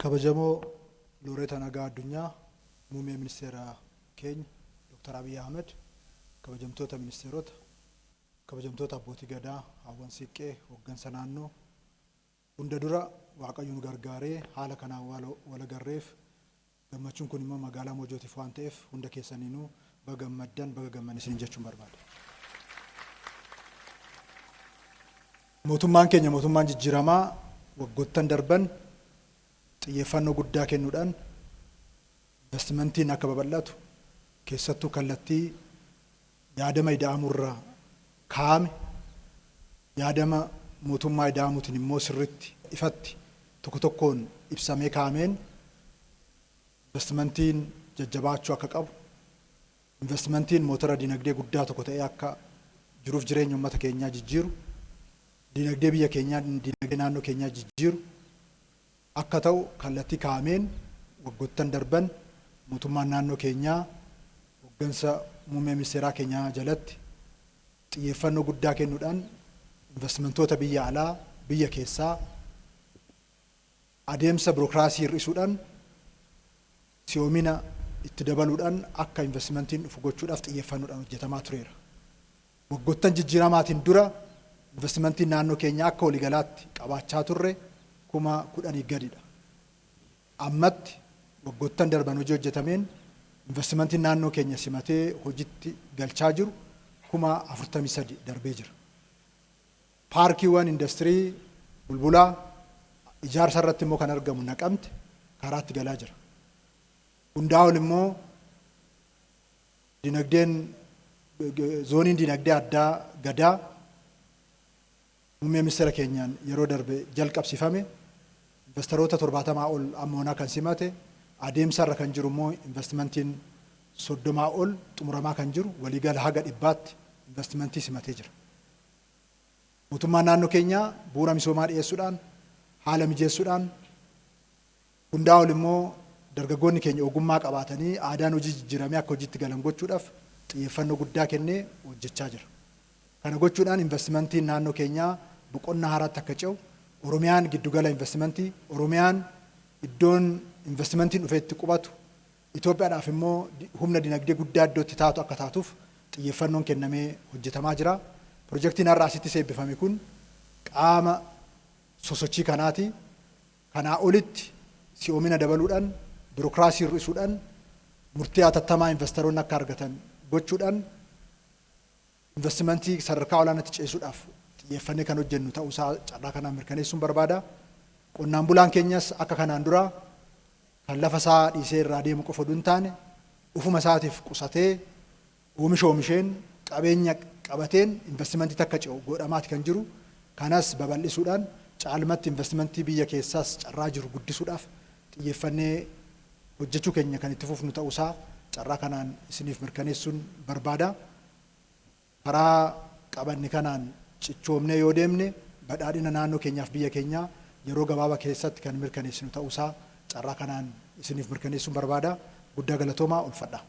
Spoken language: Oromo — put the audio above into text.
Kabajamoo Looreeta Nagaa Addunyaa, Muummee Ministeera keenya Dr. Abiy Ahmed, kabajamtoota ministeerota, kabajamtoota abbootii gadaa, hawwan siiqqee, hooggansa naannoo, hunda dura Waaqayyo nu gargaaree haala kanaan wal agarreef, gammachuun kun immoo magaalaa Mojootiif waan ta'eef hunda keessaniinuu baga gammaddan, baga gammanne isiniin jechuun barbaada. Mootummaan keenya mootummaan jijjiiramaa waggoottan darban xiyyeeffannoo guddaa kennuudhaan investimentiin akka babal'atu, keessattuu kallattii yaadama ida'amurra kaa'ame, yaadama mootummaa ida'amuutiin immoo sirritti ifatti tokko tokkoon ibsamee kaa'ameen investimentiin jajjabaachuu akka qabu, investimentiin motora dinagdee guddaa tokko ta'ee akka jiruuf jireenya uummata keenyaa jijjiiru, dinagdee biyya keenyaa, dinagdee naannoo keenyaa jijjiiru akka ta'u kallattii kaa'ameen waggoottan darban mootummaan naannoo keenyaa hooggansa muummee ministeeraa keenyaa jalatti xiyyeeffannoo guddaa kennuudhaan investimentoota biyya alaa, biyya keessaa adeemsa birookiraasii hir'isuudhaan si'oomina itti dabaluudhaan akka investimentiin dhufu gochuudhaaf xiyyeeffannoodhaan hojjetamaa tureera. Waggoottan jijjiiramaatiin dura investimentiin naannoo keenyaa akka waliigalaatti qabaachaa turre 10,000 gadidha. Ammatti waggoottan darban hojii hojjetameen investimentiin naannoo keenya simatee hojiitti galchaa jiru 43,000 darbee jira. Paarkiiwwan industirii Bulbulaa, ijaarsa irratti immoo kan argamu Naqamte karaatti galaa jira. Hundaa ol immoo dinagdeen zooniin dinagdee addaa Gadaa muummee ministeera keenyaan yeroo darbe jalqabsiifame investaroota 70 ol ammoonaa kan simate, adeemsa irra kan jiru immoo investimentiin 30 ol xumuramaa kan jiru, waliigala haga 100tti investimentii simatee jira. Mootummaan naannoo keenyaa bu'uura misoomaa dhiyeessuudhaan, haala mijeessuudhaan, hundaa ol immoo dargaggoonni keenya ogummaa qabaatanii aadaan hojii jijjiiramee akka hojiitti galan gochuudhaaf xiyyeeffannoo guddaa kennee hojjechaa jira. Kana gochuudhaan investimentiin naannoo keenyaa boqonnaa haaraatti akka ce'u, Oromiyaan giddugala investimentii, Oromiyaan iddoon investimentiin dhufee itti qubatu, Itoophiyaadhaaf immoo humna dinagdee guddaa iddoo itti taatu akka taatuuf xiyyeeffannoon kennamee hojjetamaa jira. Pirojektiin har'a asittis eebbifame kun qaama sosochii kanaati. Kanaa olitti si'oomina dabaluudhaan, birokiraasii hir'isuudhaan, murtii hatattamaa investaroonni akka argatan gochuudhaan investimentii sadarkaa olaanaatti ceesisuudhaaf xiyyeeffannee kan hojjennu ta'uusaa carraa kanaan mirkaneessuun barbaada. Qonnaan bulaan keenyas akka kanaan dura kan lafa isaa dhiisee irraa deemu qofa oduu hin taane, ufuma isaatiif qusatee oomisha oomisheen qabeenya qabateen investimentii akka ce'u godhamaati kan jiru. Kanas babal'isuudhaan caalmatti investimentii biyya keessaas carraa jiru guddisuudhaaf xiyyeeffannee hojjechuu keenya kan itti fufnu ta'uusaa carraa kanaan isiniif mirkaneessuun barbaada. Karaa qabanne kanaan cichoomnee yoo deemne badhaadhina naannoo keenyaaf biyya keenyaa yeroo gabaabaa keessatti kan mirkaneessinu ta'uusaa carraa kanaan isiniif mirkaneessuun barbaada. Guddaa galatoomaa, ulfadha.